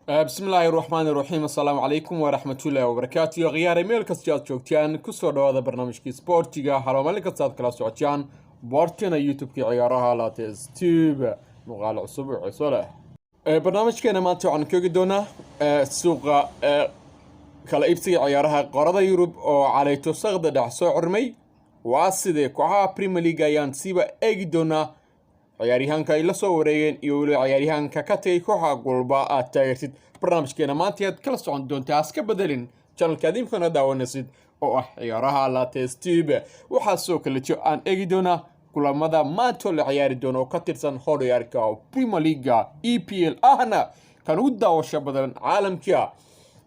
Bismillaahi raxmaani raxiim. Assalaamu calaykum waraxmatullaahi wabarakaatu. Iyo khiyaare, meel kasta aad joogtaan, kusoo dhawaada barnaamijkii sportiga halo maalin kasta aad kala socotaan boortina YouTube-kii Ciyaaraha Latest Tube. Muuqaalo cusub oo xiiso leh. Barnaamijkeena maanta waxaan ka ogi doonaa suuqa kala iibsiga ciyaaraha qorada Yurub oo calayto saqda dhex soo xirmay. Waa sidee kooxaha Premier League ayaan siiba eegi doonaa, ciyaaryahanka ay la soo wareegeen iyo weliba ciyaaryahanka ka tagay kooxa walba aad taageertid. Barnaamijkeena maanta ayaad kala socon doontaa. Haska bedelin channelka aad imkana daawanaysid oo ah Ciyaaraha Latest Tube. Waxaa soo kalejo aan eegi doonaa kulamada maantoo la ciyaari doono oo ka tirsan horyaalka Premier Leaguega EPL, ahna kan ugu daawasho badan caalamka.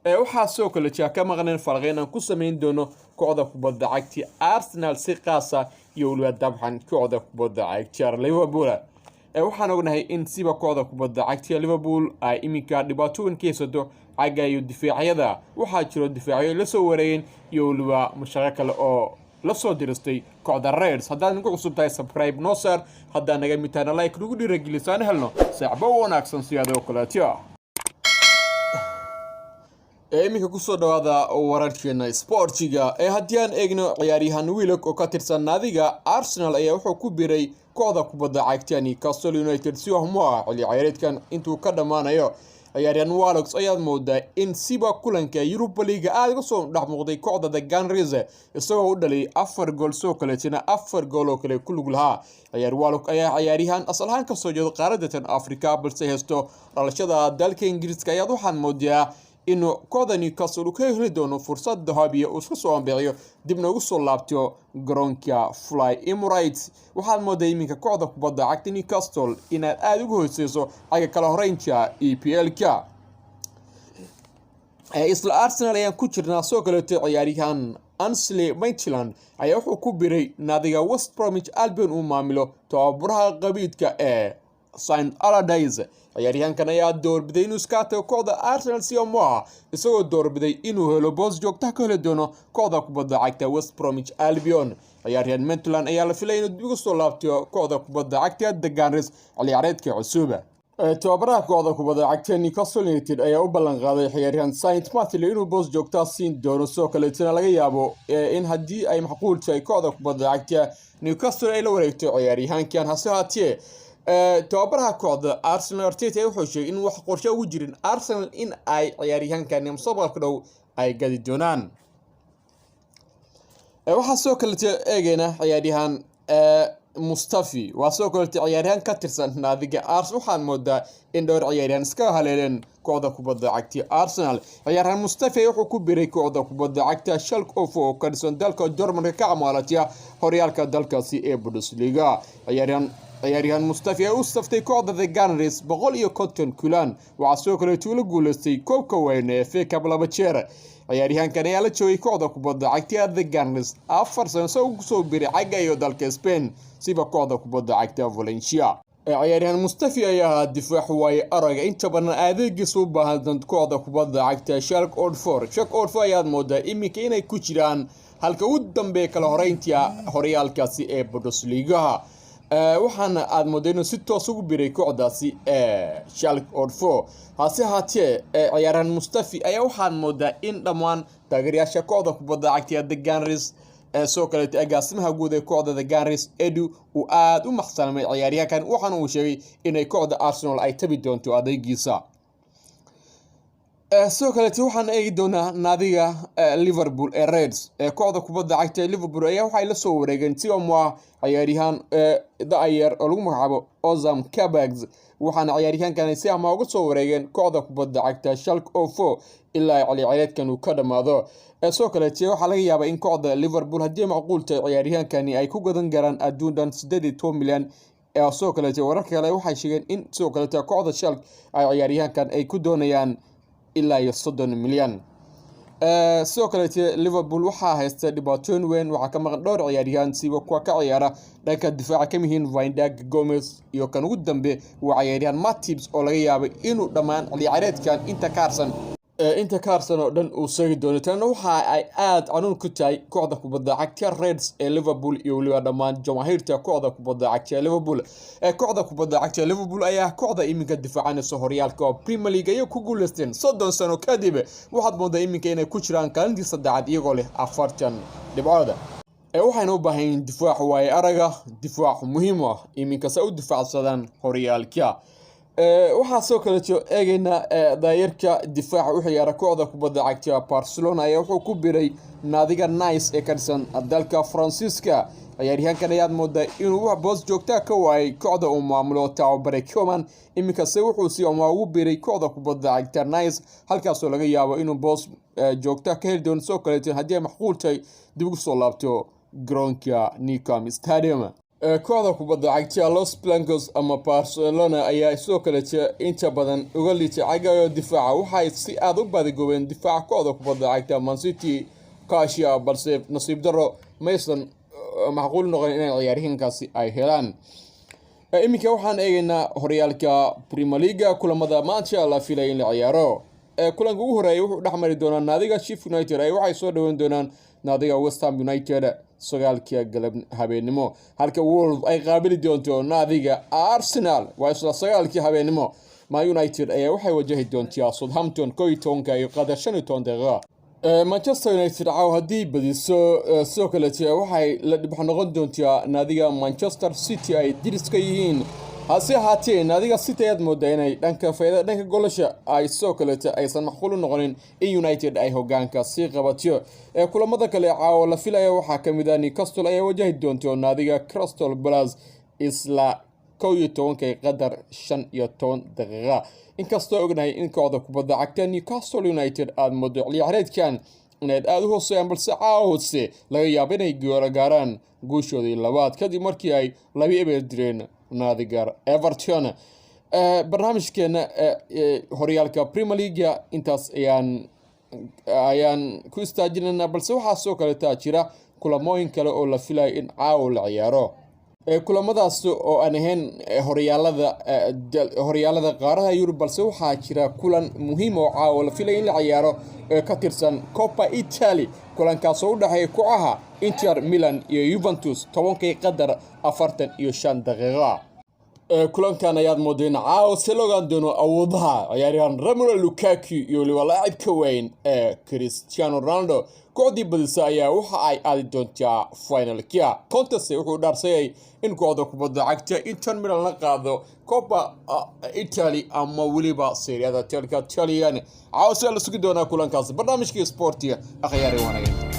Waxaa soo kale jaa ka maqneen farqeyn aan ku samayn doono kooxda kubadda cagta Arsenal si qaasa iyo weliba dabcan kooxda kubadda cagta Liverpool. Waxaan ognahay in siba kooxda kubadda cagta Liverpool ay iminka dhibaatooyin ka haysato xagga iyo difaacyada. Waxaa jiro difaacyo la soo wareegeen iyo weliba mashaqo kale oo la soo diristay kooxda Reds. Haddaad nagu cusub tahay, subscribe noo saar. Haddaad naga mid tahayna, like nagu dhiiragelisaan helno saaxbo wanaagsan siyaadoo kaleeto. Iminka kusoo dhawaada wararkeena sportiga. Haddii aan eegno, ciyaaryahan Willock oo ka tirsan naadiga Arsenal ayaa wuxuu ku biiray kooxda kubadda cagta Newcastle United si wahmo ah xilli ciyaareedkan intuu ka dhammaanayo. Ciyaaryahan Willock ayaad moodaa in siba kulanka Europa League aada uga soo dhex muuqday kooxda The Gunners, isagoo u dhaliyay afar gool, soo kaleetina afar gool oo kale ku lug lahaa. Ciyaar Willock ayaa ciyaaryahan asal ahaan kasoo jeedo qaaradda tan Africa, balse haysto dhalashada dalka Ingiriiska, ayaad waxaan moodaa inuu kooxda Newcastle uu ka heli doono fursad dahabiya uu iska soo ambiciyo, dibna ugu soo laabto garoonka Fly Emirates. Waxaad moodaa iminka kooxda kubadda cagta Newcastle inaad aada uga hooseyso xagga kala horeynta EPL-ka. Isla Arsenal ayaan ku jirnaa. Soo kaleeto ciyaaryahan Ainsley Maitland ayaa wuxuu ku biray naadiga West Bromwich Albion uu maamilo tababaraha qabiidka ee Sam Allardyce. Ciyaaryahankan ayaa doorbiday inuu iska tago kooxda Arsenal si moa, isagoo doorbiday inuu helo boos joogta ka heli doono kooxda kubadda cagta West Bromwich Albion. Ciyaaryahan Maitland ayaa la filay inuu dib ugu soo laabto kooxda kubadda cagta The Gunners xilli cusub. Tababaraha kooxda kubadda cagta Newcastle United ayaa u ballan qaaday ciyaaryahan Saint Mathile inuu boos joogtaa siin doono. Sidoo kaleetana laga yaabo in haddii ay macquul tahay kooxda kubadda cagta Newcastle ay la wareegto ciyaaryahankan. Hase haatee, tababaraha kooxda Arsenal Arteta wuxuu sheegay in wax qorshe ugu jirin Arsenal in ay ciyaaryahankan mustaqbalka dhow ay gadi doonaan. Waxaa sidoo kaleeto eegayna ciyaaryahan Mustafi, waa sidoo kaleeto ciyaaryahan ka tirsan naadiga Arsenal. Waxaan moodaa in dhowr ciyaaryahan iska haleeleen kooxda kubadda cagta Arsenal. Ciyaaryahan Mustafi wuxuu ku biray kooxda kubadda cagta Schalke 04 oo ka dhisan dalka Jarmalka, ka camaalatiya horyaalka dalkaasi ee Bundesliga. Ciyaaryahan Mustafi ee u saftay kooxda The Gunners 150 kulan. Waxaa sidoo kaleeto ula guuleystay koobka weyn ee FA Cup laba jeer. Ciyaaryahankan ayaa la joogay kooxda kubadda cagta The Gunners 4 sano, isagoo kusoo biray xagga iyo dalka Spain, siba kooxda kubadda cagta Valencia. Ciyaaryahan Mustafi ayaa ahaa difaac waaye araga inta badan adeegiisa u baahan kooxda kubadda cagta Schalke 04. Schalke 04 ayaad moodaa iminka inay ku jiraan halka ugu dambeeya kala horeynta horyaalkaasi ee Bundesligaha. Waxaana aad mooday inuu si toos ugu biray kooxdaasi ee Schalke 04. Hase haatee, ciyaaryahan Mustafi ayaa waxaad moodaa in dhammaan taageerayaasha kooxda kubadda cagta The Gunners, sidoo kaleeto agaasimaha guud ee kooxda The Gunners Edu, uu aada u maxsanamay ciyaaryahankan, waxaana uu sheegay inay kooxda Arsenal ay tabi doonto adeegiisa. Sidoo kaleeto waxaan eegi doonaa naadiga Liverpool ee Reds. Kooxda kubadda cagta ee Liverpool ayaa waxay la soo wareegeen siomwa ciyaaryahaan da-yar oo lagu magacaabo Ozan Kabak, waxaana ciyaaryahankani si ama uga soo wareegeen kooxda kubadda cagta Schalke 04 ilaa xilli ciyaareedkan uu ka dhammaado. Sidoo kaleete waxaa laga yaabaa in kooxda Liverpool, haddii macquul tahay, ciyaaryahankani ay ku gadan karaan adduun dhan 18 milyan. Sidoo kaleete wararka kale waxay sheegeen in sidoo kaleete kooxda Schalke ay ciyaaryahankan ay ku doonayaan ilaa iyo 30 milyan. Sidoo kaleete Liverpool waxaa haysta dhibaatooyin weyn. Waxaa ka maqan dhowr ciyaaryahan, siba kuwa ka ciyaara dhanka difaaca ka yihiin Van Dijk, Gomez iyo kan ugu dambe waa ciyaaryahan Matip oo laga yaabay inuu dhammaan xilli ciyaareedkan inta ka harsan. Inta ka harsan oo dhan uu seegi doono. Tanna waxa ay aada canuun ku tahay kooxda kubadda cagta Reds ee Liverpool iyo weliba dhammaan jamaahiirta kooxda kubadda cagta ee Liverpool. Kooxda kubadda cagta ee Liverpool ayaa kooxda iminka difaacanaysa horyaalka oo Premier League ayay ku guuleysteen 30 sano kadib. Waxaad moodaa iminka inay ku jiraan kaalintii saddexaad iyagoo leh 40 dhibcood. Waxayna u baahan yihiin difaac waaye araga, difaac muhiim ah iminka se u difaacsadaan horyaalka. Waxaa soo kaleeto eegeynaa daayarka difaaca u ciyaara kooxda kubadda cagta Barcelona ayaa wuxuu ku biray naadiga Nice ee ka dhisan dalka Faransiiska. Ciyaaryahankan ayaad moodaa inuu wax boos joogtaa ka waayay kooxda uu maamulo tababare Koeman. Iminkase wuxuu si ama ugu biray kooxda kubadda cagta Nice, halkaasoo laga yaabo inuu boos joogta ka heli doono. Sidoo kaleeto haddii ay macquul tahay dib ugu soo laabto garoonka Nou Camp Stadium. Kooxda kubadda cagta Los Blancos ama Barcelona ayaa sidoo kaleete inta badan uga liitay cagayo difaaca. Waxay si aada u badigoobeen difaaca kooxda kubadda cagta Man City kashia, balse nasiib daro maysan macquul noqon inay ciyaaryahankaasi ay helaan. Iminka waxaan eegeynaa horyaalka Premier League-ga, kulamada maanta la filay in la ciyaaro. Kulanka ugu horeeya wuxuu dhexmari doonaa naadiga Sheffield United ay waxay soo dhaweyn doonaan naadiga West Ham United 9-ka galab habeenimo, halka Wolves ay qaabili doonto naadiga Arsenal, waa isla 9-kii habeenimo. Man United ayaa waxay wajahi doontaa Southampton 11-ka iyo qadar 15 daqiiqa. Manchester United caaw haddii badiso, sidoo kaleete waxay la dhibx noqon doontaa naadiga Manchester City ay diris ka yihiin. Hase ahaatee naadiga City ayaad moodaa inay dhanka faa'iidada dhanka golasha ay sidoo kaleete aysan macquul u noqonin in United ay hogaanka sii qabatyo. Kulamada kale caawa la filaya waxaa ka mid ah Newcastle ayaa wajahi doonto naadiga Crystal Palace isla 11-ka qadar 15 daqiiqa. Inkastoo ognahay in kooxda kubadda cagta Newcastle United aada moodo ciyaareedkan inayd aada u hooseeyaan, balse caawse laga yaabo inay gaaraan guushoodii labaad kadib markii ay 2-0 direen naadiga Everton. Barnaamijkeena horyaalka Premier League-ga intaas ayaan ku istaajinaynaa, balse waxaa sidoo kaleetaa jira kulamooyin kale oo la filayo in caawa la ciyaaro. Kulamadaas oo aan ahayn horyaalada qaaradaha Yurub, balse waxaa jira kulan muhiim oo caawa la filaya in la ciyaaro ee ka tirsan Coppa Italy, kulankaas oo u dhexeeya kooxaha Inter Milan iyo Juventus 10-kii qadar 45 daqiiqa. Kulankan ayaad moodeen caawa se la ogaan doono awoodaha ciyaaryahan Romelu Lukaku iyo weliba laacibka weyn ee Cristiano Ronaldo. Kooxdii badisa ayaa waxa ay aadi doontaa finalka. Conte wuxuu dhaarsayay in kooxda kubadda cagta Inter Milan la qaado Coppa Italy ama weliba Serie A-da telka Taliyan. Caawa se la sugi doonaa kulankaas. Barnaamijkii sportiga akhyaari wanaagsan.